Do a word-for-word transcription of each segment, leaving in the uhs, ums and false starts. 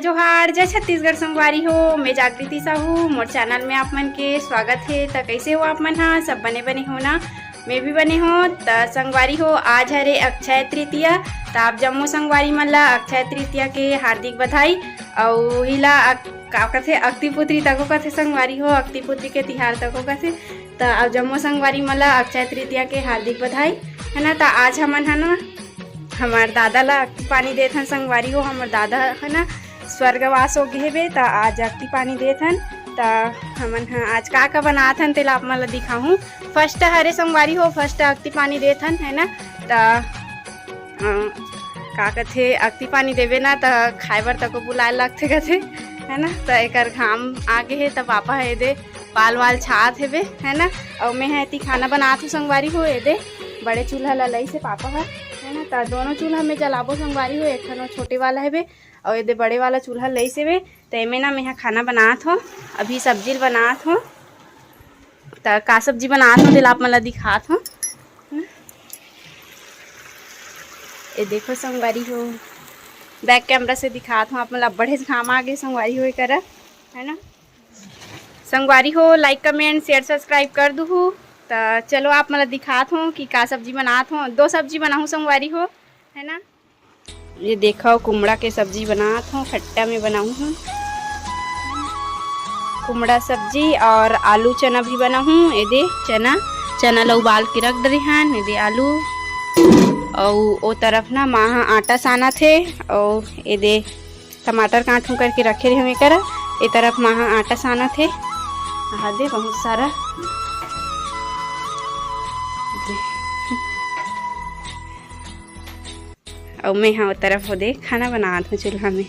जोहार, जय छत्तीसगढ़ संगवारी हो। मैं जागृति साहू, मोर चैनल में आप मन के स्वागत हे। त कइसे हो आप मन ह? सब बने बने हो ना? मैं भी बने हो। त संगवारी हो, आज हरे अक्षय तृतीया। त आप जम्मो संगवारी मन ला अक्षय तृतीया के हार्दिक बधाई। अउ इला अक-, का कथे, अक्ति पुत्री तको कथे संगवारी हो, अक्ति पुत्री के तिहार तको कथे। त आप जम्मो संगवारी मन ला अक्षय तृतीया के हार्दिक बधाई, है ना। त आज हमन ह ना हमर दादा ला अक्ति पानी देथन संगवारी हो। हमर दादा ह ना स्वर्गवास हो गे हेबे, त आज अक्ति पानी देथन। त हमन ह आज का का बनात हन तेला आप मन ला दिखाहूँ। फर्स्ट हरे संगवारी हो, फर्स्ट अक्ति पानी देथन, है ना। त अ, का कथे, अक्ति पानी देबे ना त खाए बर तको बुलाए लगथे कथे, है ना। त एकर घाम आगे हे त पापा ह एदे पाल वाल छात हेबे, है ना। अउ मैं ह एती खाना बनात हूँ संगवारी हो। एदे बड़े चूल्हा ला लइसे पापा ह, है ना। त दोनों चूल्हा में जलाबो संगवारी हो। एक ठन छोटे वाला हेबे अउ एदे बड़े वाला चूल्हा लइसे हेबे। त एमे ना मैं ह खाना बनात हूँ, अभी सब्जी ल बनात हूँ। त का सब्जी बनात हूँ तेला आप मन ला दिखात हूँ। ए देखो संगवारी हो, बैक कैमरा से दिखात हूँ आप मन ला। बड़े घाम आगे संगवारी हो एकर, है ना। संगवारी हो, लाइक, कमेंट, शेयर, सब्सक्राइब कर दुहू। त चलो आप मन ला दिखात हूँ कि का सब्जी बनात हूँ। दो सब्जी बनाहूँ संगवारी हो, है ना। ये देखो कुमड़ा के सब्जी बनात हूँ, खट्टा में बनाऊ हूँ कुमड़ा सब्जी। और आलू चना भी बनाहूँ। एदे चना, चना ला उबाल के रख डरे हन। एदे आलू अउ ओ तरफ ना माँ ह आटा सानत हे अउ एदे टमाटर काटहूँ करके रखे रहे हूँ एकर। ए तरफ माँ ह आटा सानत हे। आहा दे बहुत सारा। अउ मैं ह ओ तरफ ओदे खाना बनात हूँ चूल्हा में।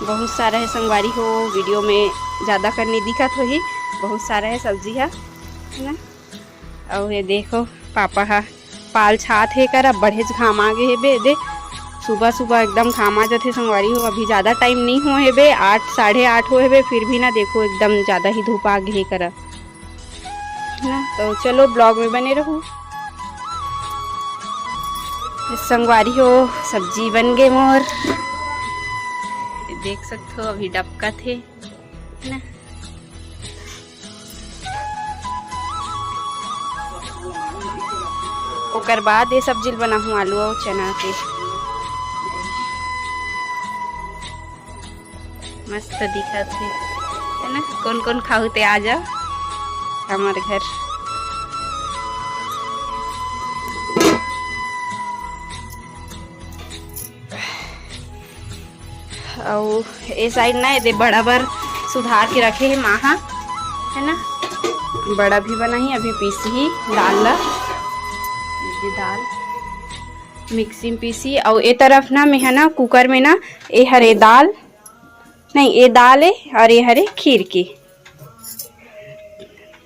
बहुत सारा है संगवारी हो, वीडियो में ज़्यादा कर नहीं दिखत होही, बहुत सारा है सब्जी ह, है ना। अउ ये देखो पापा ह पाल छात हे करा, बढ़ेच घाम आ गे हे बे दे। सुबह सुबह एकदम घाम आ जाथे संगवारी हो। अभी ज़्यादा टाइम नहीं हो हे बे, आठ, साढ़े आठ हो हे बे, फिर भी ना देखो एकदम ज़्यादा ही धूप आ गे हे करा ना। तो चलो ब्लॉग में बने रहू। संगवारी हो सब्जी बन गे मोर, देख सकथो अभी डबकत हे ना। ओकर बाद ये सब्जी ल बनाहूँ आलू अउ चना के। मस्त दिखत हे, है ना? कौन कौन खाहू ते आ जाओ हमर घर। अउ ए साइड ना एदे बड़ा बर सुधार के रखे हे माँ ह, है ना? बड़ा भी बनाही, अभी पीसही दाल ला, ये दाल मिक्सी में पीसही। अउ ए तरफ ना मैं ह ना कुकर में ना ए हरे दाल, नहीं, ए दाल ए और ए हरे खीर के।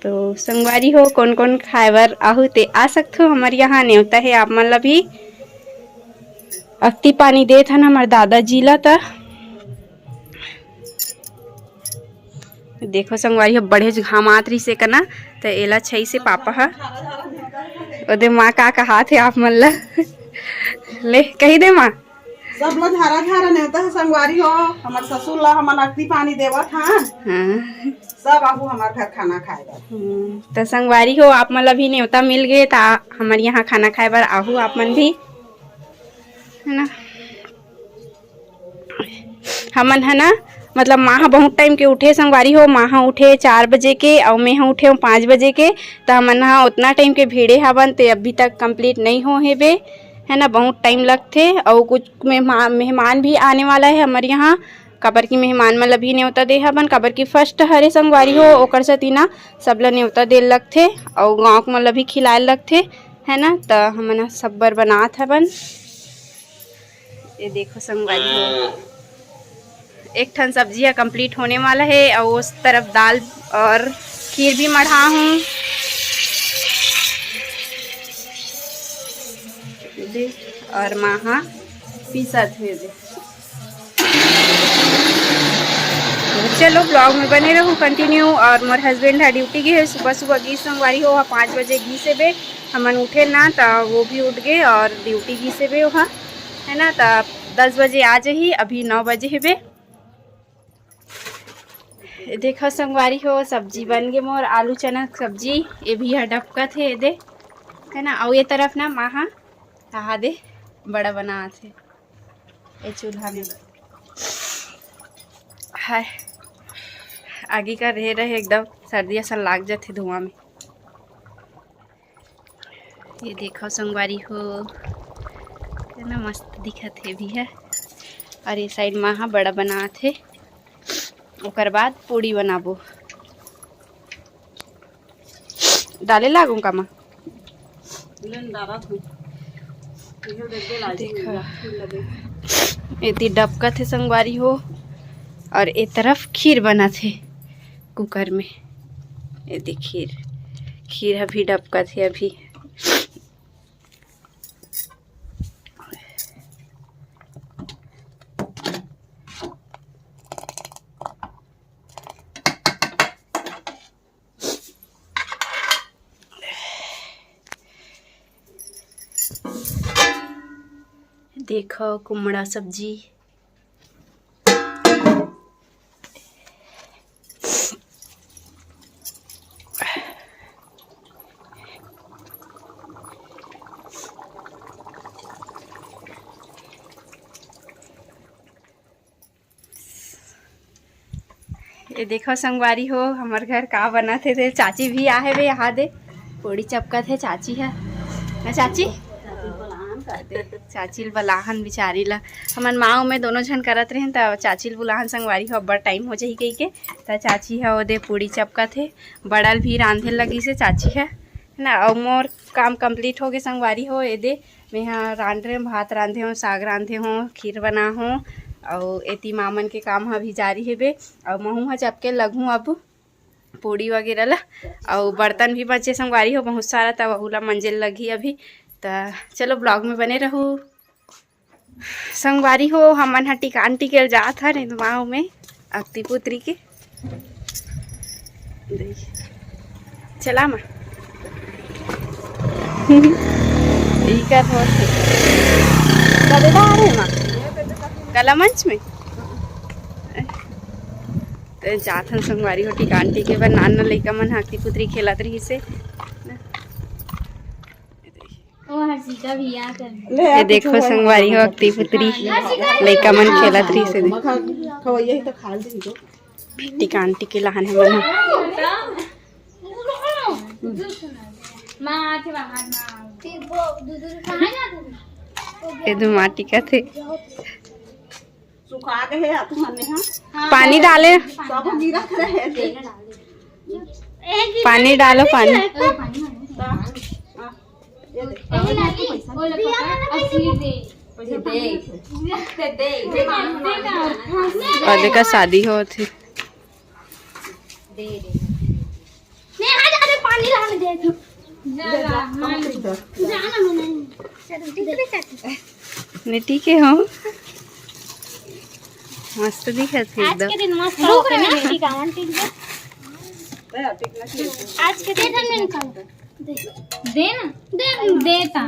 तो संगवारी हो, कौन कौन खाए बर आहू ते आ सकथो। हमर यहाँ नेवता हे आप मन ला भी। अक्ति पानी देत हन हमर दादाजी ला। त देखो संगवारी हो, बढ़ेच घामात रहिस हे कना, त एला छई से पापा ह। ओदे माँ का कहात हे आप मन ला। ले कही दे माँ। सब ला झारा झारा नेवता हे संगवारी हो, हमर ससुर ला हमन अक्ति पानी देवत हन। हाँ। सब आहू हमर घर खाना खाए बर। हम्म, त संगवारी हो, आप मन ला भी नेवता मिल गे, त हमर यहाँ खाना खाए बर आहू आप मन भी, है ना। हमन ह ना, मतलब माँ ह बहुत टाइम के उठे संगवारी हो, माँ ह उठे चार बजे के अउ मैं ह उठे हूँ पाँच बजे के। त हमन ह उतना टाइम के भीड़े हवन, ते अभी तक कंप्लीट नहीं हो हे बे, है ना, बहुत टाइम लगथे। अउ कुछ मेहमान, मेहमान भी आने वाला है हमर यहाँ, काबर की मेहमान मन ल भी नेवता दे हवन, काबर की फर्स्ट हरे संगवारी हो, ओकर सेती ना सब ल नेवता दे लगथे अउ गाँव के मन ल भी खिलाए लगथे, है ना। त हमन ह सब बर बनात हवन। ये देखो संगवारी हो, एक ठन सब्जी ह कंप्लीट होने वाला है और उस तरफ दाल और खीर भी मढ़ा हूँ। दे, और माँ ह पीसत हे दे। तो चलो ब्लॉग में बने रहू कंटिन्यू। और मोर हस्बैंड ह ड्यूटी गे हे, सुबह सुबह गीस संगवारी हो, पाँच बजे गीस हे बे। हमन उठे ना, त वो भी उठ गे और ड्यूटी गिस हेबे ओहा, है ना। त दस बजे आ जाही, अभी नौ बजे हेबे। ये देखो संगवारी हो, सब्जी बन गे मोर, आलू चना के सब्जी। ये भी ह डबकत हे, ये दे, है ना। अउ ये तरफ ना माँ हा, हा दे, बड़ा बनात हे ये चूल्हा में। हाय, आगी का रहे रहे एकदम सर्दी असन लाग जाथे धुआं में। ये देखो संगवारी हो, कितना मस्त दिखत हे भी है। और ये साइड माँ हा बड़ा बनात हे, ओकर बाद पूड़ी बनाबो। डाले लागूं का माँ? देखा, एती डबकत हे संगवारी हो, और ए तरफ खीर बनत हे कुकर में। ये दे खीर, खीर अभी डबकत हे अभी। देखो कुमड़ा सब्जी। ये देखो संगवारी हो, हमर घर का बनत हे। ते चाची भी आहे बे, यहाँ दे पूड़ी चपकत हे चाची है ना चाची? चाची ल बलाहन बिचारी ला, हमन माँ में दोनों झन करत रहेन, त चाची ल बुलाहन संगवारी हो, अब्बड़ टाइम हो जाही कहिके। त चाची ह ओदे पूड़ी चपकत हे, बड़ल भी रांधे लगी से चाची ह, है ना। अउ मोर काम कंप्लीट हो गे संगवारी हो, एदे मेहा रांध रहे, भात रांधे हो, साग रांधे हो, खीर बना हो, अउ एती मामन के काम ह भी जारी हेबे। अउ महू ह चपके लगहूँ अब पूड़ी वगैरह ला, अउ बर्तन भी बचे संगवारी हो बहुत सारा, त वहू ला मंजे ल लगही अभी। त चलो ब्लॉग में बने रहू। संगवारी हो, हमन ह टिकान टिके ल जात हन एदे माँ में अक्ति पुत्री के। देख, चला माँ। इकर होत हे। कदे दा आ रहे माँ? कला मंच में? ते जात हन संगवारी हो टिकान टिके बर, नान नान लइका मन ह अक्ति पुत्री खेलत रहिसे। ओ हर्षिका भैया कर। ये देखो संगवारी हो, अक्ति पुत्री लइका मन खेलत रहिसे। खवैया ही तो खा ले तो। टिकान टिके लहान हे मन। माँ आथे बाहर, माँ। ये दो माँ टिकत हे। सुखा गे हे, हाथ मने हा। पानी डाले। सब गिरत रहे। पानी डालो, पानी। और देखा, शादी होत हे। पानी लाने दे तू। नहीं, ठीक है, हो मस्त दिखत हे आज एकदम। के दिन मस्त होके ना, टिकावन टिक जा। आज के दिन हम नहीं खाओ। दे ना। दे, देता।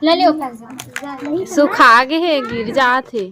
ले ले ओकर। सुखा गे हे, गिर जात हे।